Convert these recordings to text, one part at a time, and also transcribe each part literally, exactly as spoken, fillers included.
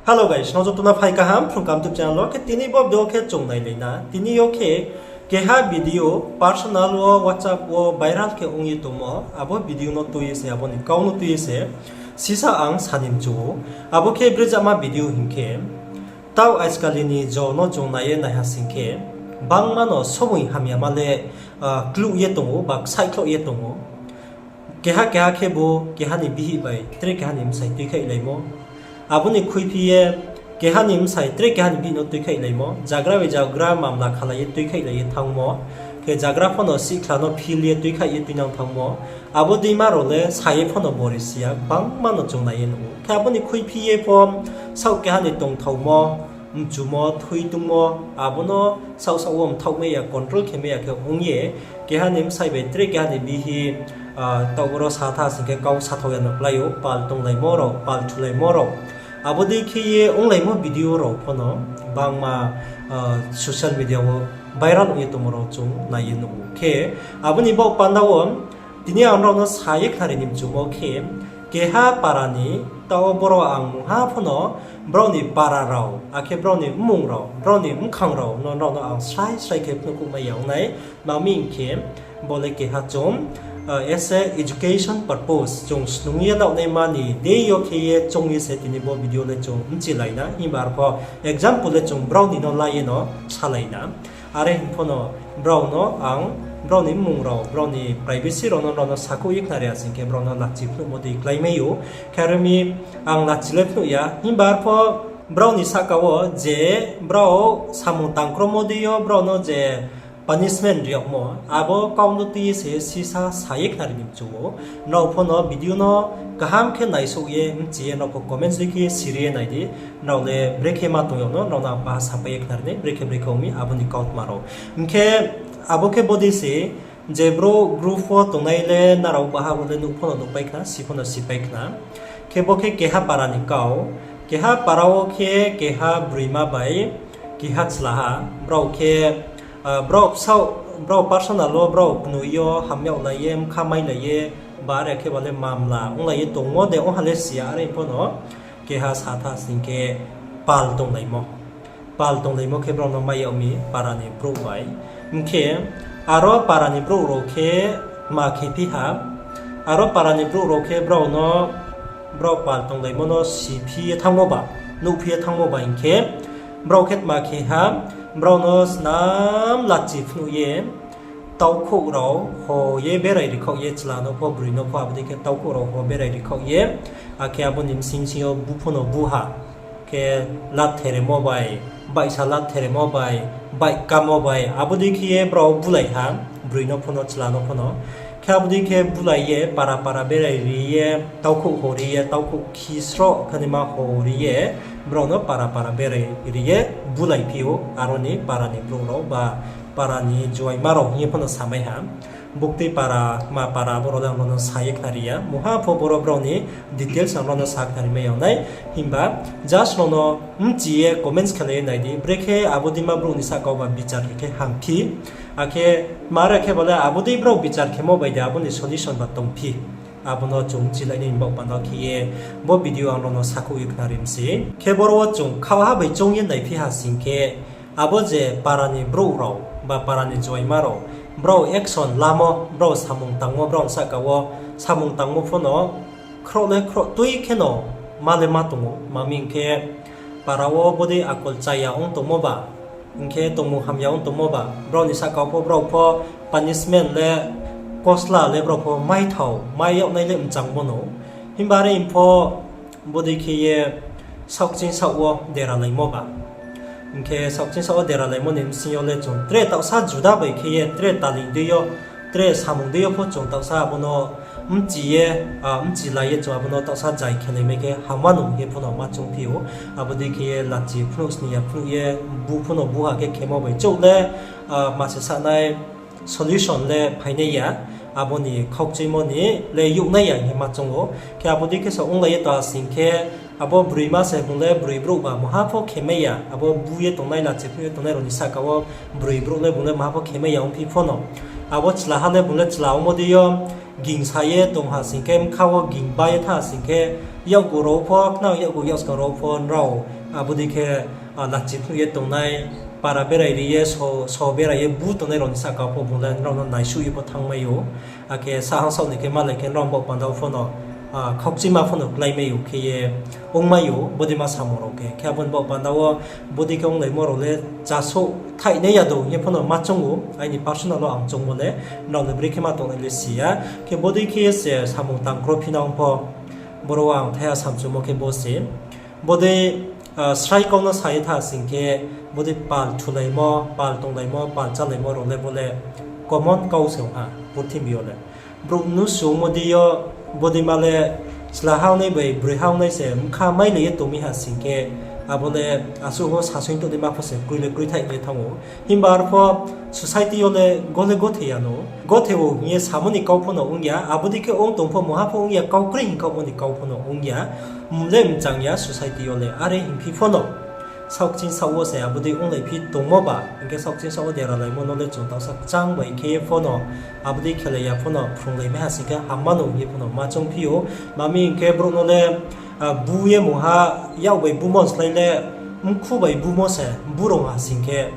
Hello guys, nrao joto no phai kaham Phrung Kaham YouTube channel wo. Khe tini bo video khe chung nailai na. Tini yo khe keha video personal wo WhatsApp wo viral khe ong ye tongmo, abo video no tui ye se, abo ni kau no tui ye se sisa ang sa ni mchu ou. Abo khe brezama video hing khe, taoh ajkali ni jo no chung nai ye naiha sing khe, bangma no somoi hamyama le kluh ye tong ou ba ksaihkhloh ye tong ou. Keha keha khebu keha ni bihih bai tre keha ni bsai tuikhaihlaimo. Abo ni khuiphi ye keha ni bsai tre keha ni bihih no tuikhaihlaimo, jagra bai jagra mamla khalai ye tuikhaihlai ye thanngmo, khe jagra pho no sihkhla no phil ye tuikhaih ye tuinang thanngmo. Abo deima rao le sa ye pho no bori si ya, bangma no chung nai ye nuh ou. Khe abo ni khuiphi ye pho saoh keha ni tongthaomo, mchumo, thui tongmo, abo no saoh saoh wo mthaohmai ya, control khe mai ya khe ong ye, keha ni bsai bai tre keha ni bihih, taoh boro sa tha sing khe kau sathao ya no klái ou, pal tonglaimo rao, pal thulaimo rao. Abo dei khe ye onglaimo video rao pho no bangma social media wo viral ong ye tongmo rao chung nai ye nuh ou. Khe abo ni baoh panda wo tini ang nrao no sa ye khnari ni mchumo khe, keha para ni, taoh boro ang mungha pho no, brao ni para rao, akhe brao ni mmung rao, brao ni bkhang rao no nrao no ang srai srai khe phnuhkhouhmai ya ong nai. Tma hing khe, bo le keha chung as a education purpose chung snung ye laonaima ni dei yo khe ye choung ye se tini bo video le chung bchilai na. Himba arpho example le chung brao ni no la ye no salai na. Are hing pho no brao no ang brao ni mmung rao, brao ni privacy rao no nrao no sakhouh ye khnari ya sing khe brao no lachi phnuhmo dei kláimai ou. Khe are mi ang lachi le phnuh ya, himba arpho brao ni sahka wo je brao samung tangkromo dei yo brao no je punishment ri yagmo, abo kau no tui ye se sisa sa ye khnari ni mchu ou. Nrao pho no video no kaham khe naisouh ye bchi ye nrao pho comments dei khe siri ye nai di. Nrao le brekhe ma tong yag no, nrao no ang baha sapai ye khnari nai, brekhe brekhe ong mi abo ni kautma rao. Hing khe abo khe bodei se, je brouh group wo tongnai le nrao baha bo le nuh pho no nuhpai khna, si pho no sipai khna. Khe bo khe keha para ni kau, keha para wo khe keha broima bai keha chlaha, brao khe, brao personal wo brao knoi yo hamyag lai ye, bkha mailai ye, ba are khe ba le mamla onglai ye tongmo de ong ha le si ya, are pho no keha sa tha sing khe pal tonglaimo. Pal tonglaimo khe brao no mai yag mi para ni brouh bai. Hing khe aro para ni brouh rao khe tma khe phi ha, aro para ni brouh rao khe brao no, brao pal tonglaimo no siphi ye thanngmo ba, nuhphi ye thanngmo ba hing khe, brao khe tma khe ha, brao no snam lachi phnuh ye, taukhouh rao ho ye berai rikhaoh ye, chla no pho broi no pho abo dei khe taukhouh rao ho berai rikhaoh ye, akhe abo ni bsing bsing yo bu pho no bu ha, khe lat theremo bai, baihsa lat theremo bai, baih kamo bai, abo dei khe ye brao bulai ha, broi no pho no chla no pho no. Khe abo dei khe bulai ye para para berai ri ye, taukhouh ho ri ye, taukhouh khi sroh khe naima ho ri ye, brao no para para berai ri ye bulai phi ou, aro ni para ni brouh rao ba para ni juaima rao hing ye pho no samai ha. Buktui para, ma para, abo rao le ang nrao no sa ye khnari ya. Mungha pho boro brao ni details ang nrao no sa khnari mai yag nai. Himba just nrao no bchi ye comments khelai ye nai di, brekhe abo deima brouh ni sahka wo ba bichar khe khe hamphi. Akhe tma are khe ba le abo dei brao bichar khemo bai de abo ni solution ba tongphi. Abo no chung bchilai nai ni baoh panda khe ye bo video ang nrao no sakhouh ye khnari mi se. Khe boro wo chung khaoha bai choung ye naiphi ha sing khe, abo je para ni brouh rao ba para ni juaima rao, brao action lamo, brao samung tangmo, brao ni sahka wo samung tangmo pho no khroh le khroh tui khe no ma le ma tong ou. Tma hing khe para wo bodei akol chaya ong tongmo ba, hing khe tongmung hamya ong tongmo ba, brao ni sahka pho brao pho punishment le, kosla le brao pho maithao, mai yagnai le mchangmo no. Himba are pho bodei khe ye saohkching saoh wo deralaimo ba. Hing khe saohkching saoh wo deralaimo ni bsing yo le chung tre taohsa juda bai khe ye tre taling dei yo, tre samung dei yo pho chung taohsa abo no bchi ye, bchilai ye chung abo no taohsa jai khelai mai khe hamma no hing ye pho no ma choungphi ou. Abo dei khe ye lachi phnuh sning ya phnuh ye, bu pho no bu ha khe khemo bai chouh le, ma se sanai solution le phainai ya, abo ni khaukchuimo ni le youhnai ya hing ye ma choung ou. Khe abo dei khe se onglai ye tong ha sing khe, abo broima se bung le broi brouh ba mungha pho khemai ya, abo bu ye tongnai, lachi phnuh ye tongnai rao ni sahka wo broi brouh le bung le mungha pho khemai ya ongphi pho no. Abo chlaha le bung le chla ongmo dei yo, Ging sa ye tong ha sing khe, bkha wo ging ba ye tha sing khe, yakgu rao pho, khnang yakgu yakskang rao pho nrao, abo dei khe, lachi phnuh ye tongnai, para berai ri ye, so, so berai ye bu tongnai rao ni sahka pho bung le nrao no naisuh ye pho thanngmai ou. Akhe sahang saoh ni khe malai khe nrao baoh panda wo pho no, khaukchima pho no kláimai ou khe ye ongmai ou, bodei ma samung rao khe. Khe abo ni baoh panda wo bodei khe onglaimo rao le chasouh thaihnai ya do hing ye pho no ma choung ou, aini personal wo ang choungmo le, nrao ni brekhe ma tongnai le si ya. Khe bodei khe se samung tang kro phi nang pho, boro wo ang thaiha samchumo khe bo se. Bodei, srai kau no sa ye tha sing khe, bodei pal thulaimo, pal tonglaimo, pal chálaimo rao le bo le common kau se ong ha purthimbi yo le. Brouh mnusu ongmo dei yo, bodei ma le chla haonai bai broi haonai se bkha mailai ye tong mi ha sing khe, abo le asuh wo sasoing tongnaima pho se kroi le kroi thai ye thanng ou. Himba arpho society yo le go le gothe ya no, gothe ou hing ye samo ni kau pho no ong ya, abo dei khe ong tong pho mungha pho ong ya, kau kroi hing khaohmo ni kau pho no ong ya, mle mchang ya society yo le. Are hingphi pho no, saohkching saoh wo se abo dei onglai phi tongmo ba, hing khe saohkching saoh wo deralaimo no le chung taohsa kchang bai khe ye pho no, abo dei khelai ya pho no phrunglaimai ha sing khe hamma no hing ye pho no ma choungphi ou. Mami hing khe brouh no le, bu ye mungha, yak bai bumo slái le, mkhu bai bumo se burung ha sing khe,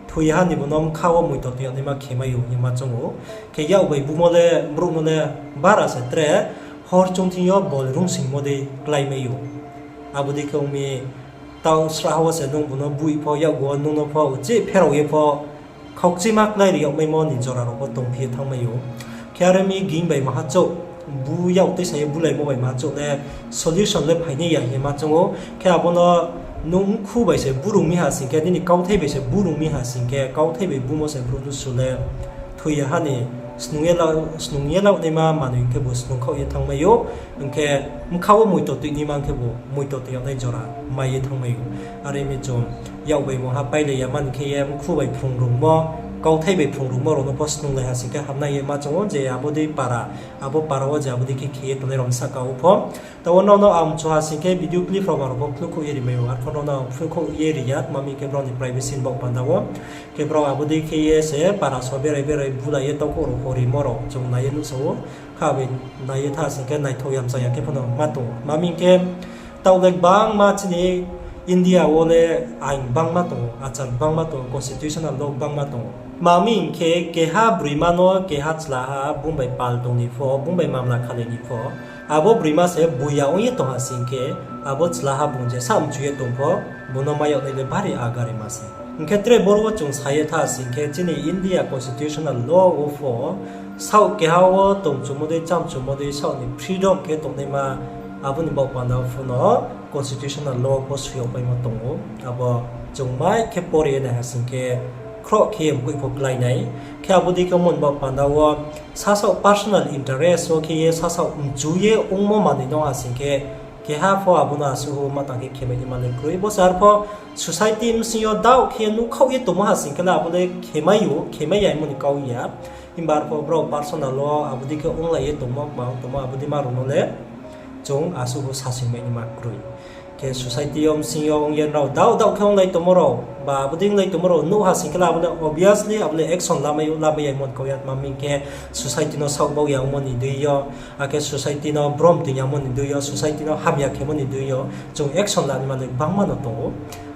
thoi ha ni bo no bkha wo moito tong yag naima khemai ou hing ye ma choung ou. Khe yak bai bumo le brouh no le bara se tre, hor chungthing yo bol rungsingmo dei kláimai ou. Abo dei khe ong mi, taoh srahha wo se nung bung no bui pho, yakgu wo nung no pho uchih pherao ye pho, khaukchima klái ri yag maimo ni jora rao pho tongphi ye thanngmai ou. Khe are mi ging bai maha chouh, bu yak teisa ye bulaimo bai maha chouh le solution le phainai ya hing ye ma choung ou. Khe abo no nung mkhu bai se burung mi ha sing khe, nini kauthai bai se burung mi ha sing khe, kauthai bai bumo se brouh mnusu le thoi ya ha ni, snung ye la-, snung ye laoh naima manoi hing khe bo snung khaoh ye thanngmai ou. Hing khe bkha wo moito tui naima hing khe bo moito tui yag nai jora mai ye thanngmai ou. Are mi chung yak bai mungha pailai ya mani khe ye mkhu bai phrungrungmo, kauthai bai phrungrungmo rao no pho snunglai ha sing khe hamnai ye ma choung ou je abo dei para, abo para wo je abo dei khe khe ye tongnai rao ni sahka wo pho. Taoh wo nrao no ang mchu ha sing khe video clip rao ma rao pho phnuhkhouh ye rimai ou, arpho nrao no ang phnuhkhouh ye ri ya, tma hing khe brao ni privacy ni baoh panda wo. Khe brao abo dei khe ye se para so berai berai bulai ye taukhouh rao pho rimo rao chung nai ye nuhsao ou. Kha bai nai ye tha sing khe naithao ya mchang ya khe pho no ma tong ou. Tma hing khe taoh le gbangma chini India wo le ain gbangma tong ou, achar gbangma tong ou, constitutional law gbangma tong ou. Tma hing khe keha broima no keha chláha bung bai pal tong ni pho, bung bai mamla khalai ni pho, abo broima se buya ong ye tong ha sing khe, abo chláha bung je samchu ye tong pho, bung no mai yag nai le bari agarima se. Hing khe tre boro wo chung sa ye tha sing khe, chini India constitutional law wo pho, saoh keha wo tongchumo dei, chámchumo dei, saoh ni freedom khe tongnaima, abo ni baoh panda wo pho no constitutional law pho soi yag paimo tong ou. Abo chung mai khe pore ye nai ha sing khe, khroh khe ye mkoih pho klái nai. Khe abo dei khe ongmo ni baoh panda wo, sasaoh personal interest wo khe ye sasaoh mchu ye ongmo manoi no ha sing khe, keha pho abo no asuh wo ma tang khe khemai naima le kroi. Bo se arpho society bsing yo daoh khe ye nuhkhaoh ye tongmo ha sing khe le abo le khemai ou, khemai ya hingmo ni kau ya. Himba arpho brao personal wo abo dei khe onglai ye tongmo, kma ong tongmo abo dei ma rao no le chung asuh wo sasoingmai naima kroi. Khe society yo bsing yo ong ye nrao daoh daoh khe onglai tongmo rao, ba abo dei onglai tongmo rao nuh ha sing khe le abo le obviously abo le action lamai ou, lamai ya hingmo ni kau ya, tma hing khe society no saoh bau ya ongmo ni dei yo, akhe society no brom toing ya mo ni dei yo, society no hamya khemo ni dei yo, chung action lanaima le gbangma no tong ou.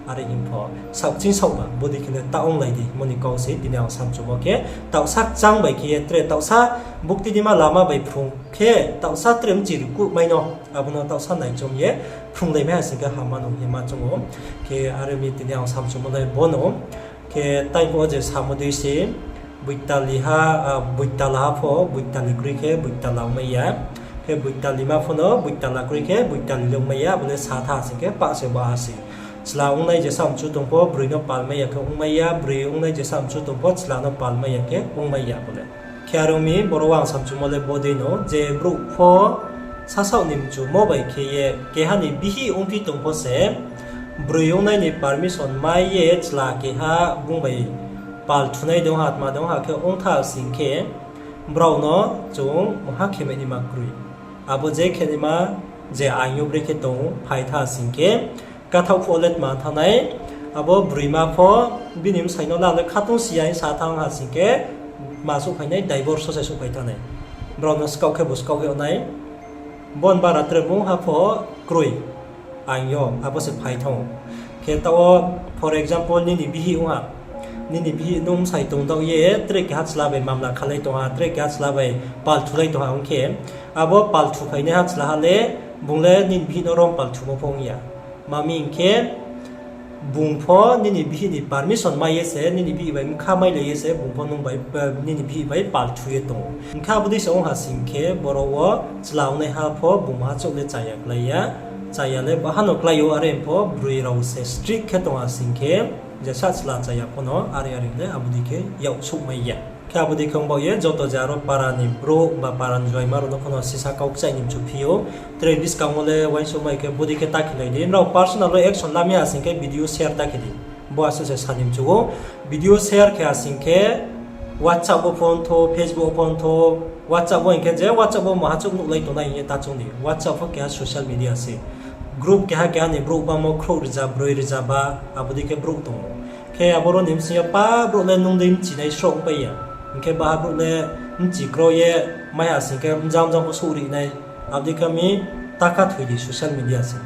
Are hing pho, saohkching saohba, bodei khe le ta onglai di hingmo ni kau se tini ang samchumo khe, taohsa kchang bai khe ye tre, taohsa bukti dima lama bai phrung khe, taohsa tre mchi rikuh mai no, abo no taohsa naichom ye phrunglaimai ha sing khe hamma no hing ye ma choung ou. Khe are mi tini ang samchumo le bo no, khe tai pho je samo dei se, boitali ha, boitala ha pho, boitali kroi khe boitala ongmai ya. Khe boitalima pho no, boitala kroi khe boitali le ongmai ya, abo le sa tha sing khe pah se ba ha se. Chla ongnai jesa mchu tong pho, broi no palmai ya khe ongmai ya, broi ongnai jesa mchu tong pho, chla no palmai ya khe ongmai ya bo le. Khe are ong mi, boro wo ang samchumo le bodei no, je brouh pho sasaoh ni mchumo bai khe ye, keha ni bihih ongphi tong pho se, broi ongnai ni permission mai ye chla keha bung bai pal thunai de ong ha, tma de ong ha khe ong tha sing khe, brao no chung mungha khemai naima kroi. Abo je khe naima, je aing yo brekhe tong phai tha sing khe, kathaoh phuh le tma thanng nai, abo broima pho bini bsai no la le khatung si ya hing sa thanng ha sing khe, ma souhphai nai, divorce wo se souhphai thanng nai. Brao no skaoh khe bu skaoh yag nai. Bo ni bara tre bung ha pho kroi. Ang yo, abo se phai thanng ou. Khe taoh wo, for example, nini bihih ong ha. Nini bihih nung bsai tong daoh ye, tre keha chla bai mamla khalai tong ha, tre keha chla bai pal thulai tong ha ong khe, abo pal thuphainaiha chla ha le, bung le nini bihih no rom pal thumo pho ong ya. Ma mi hing khe, bung pho nini bihih ni permission mai ye se, nini bihih bai bkha mailai ye se, bung pho nung bai, nini bihih bai pal thu ye tong ou. Hing khe abo dei se ong ha sing khe, boro wo chla ongnaiha pho bung maha chouh le chaya klái ya. Chaya le baha no klái ou, are pho broi rao se strict khe tong ha sing khe, jesa chla chaya pho no are are le abo dei khe yak souhmai ya. Khe abo dei khe ong baoh ye joto je aro para ni brouh ba para ni joaima rao no pho no sisa kau kchaih ni mchu phi ou. Tre buskang wo le uaingsouhmai khe bo dei khe ta khelai di. Nrao personal wo action lamai ha sing khe video share ta khe di. Bo asuh se sa ni mchu ou. Video share khe ha sing khe WhatsApp wo pho ongthou, Facebook wo pho ongthou, WhatsApp wo hing khe je WhatsApp wo maha chouh nuhlai tongnai hing ye ta choung di. WhatsApp pho keha social media se. Group keha keha ni brouh bangmo khrouh riza, broi riza ba, abo dei khe brouh tong ou. Khe aboro ni bsing yo pa brouh le nung dei bchinai sroh ongpai ya. Hing khe baha brouh le bchi kro ye mai ha sing khe mjang mjang pho souhri nai. Abo dei khe mi ta khathoi di social media se.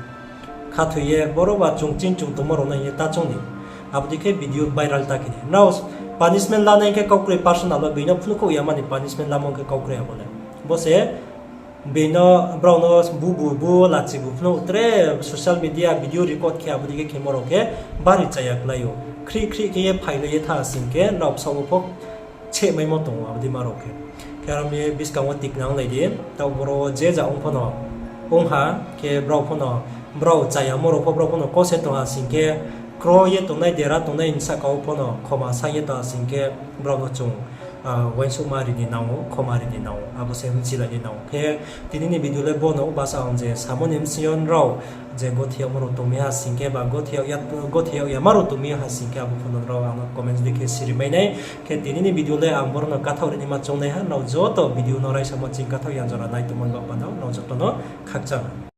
Khathoi ye boro ba chung ching chung tongmo rao no hing ye ta choung di. Abo dei khe video viral ta khe di. Nrao punishment lanai khe kaukroi personal wo being no phnuhkhouh yama ni punishment lamo khe kaukroi abo le. Bo se being no, brao no bu bu bu lachi bu phnuh tre social media video record khe abo dei khe khemo rao khe bari chaya klái ou. Khrih khrih khe ye phailai ye thanng ha sing khe nrao bsaoh wo pho sehmaimo tong ou abo dei ma rao khe. Khe aro mi buskang wo tikna onglai di, taoh boro wo je ja ong pho no, ong ha, khe brao pho no, brao chayamo rao pho brao pho no kose tong ha sing khe, kro ye tongnai, dera tongnai ni sahka wo pho no khoma sa ye tong ha sing khe, brao no chung, ah, uaingsouhma ri ni nang ou, khoma ri ni nang ou, abo se bchilai ni nang ou. Khe tini ni video le bo no basa ang je samo ni bsing yo nrao je gothi yagmo rao tongmi ha sing khe ba gothi yag ya, gothi yag yama rao tongmi ha sing khe abo pho no nrao ang no comment dei khe siri mai nai. Khe tini ni video le ang boro no kathaoh ri ni ma choung nai ha, nrao joto video no raisamo ching kathaoh yang jora nai tongmo ni baoh panda nrao joto no khakchang.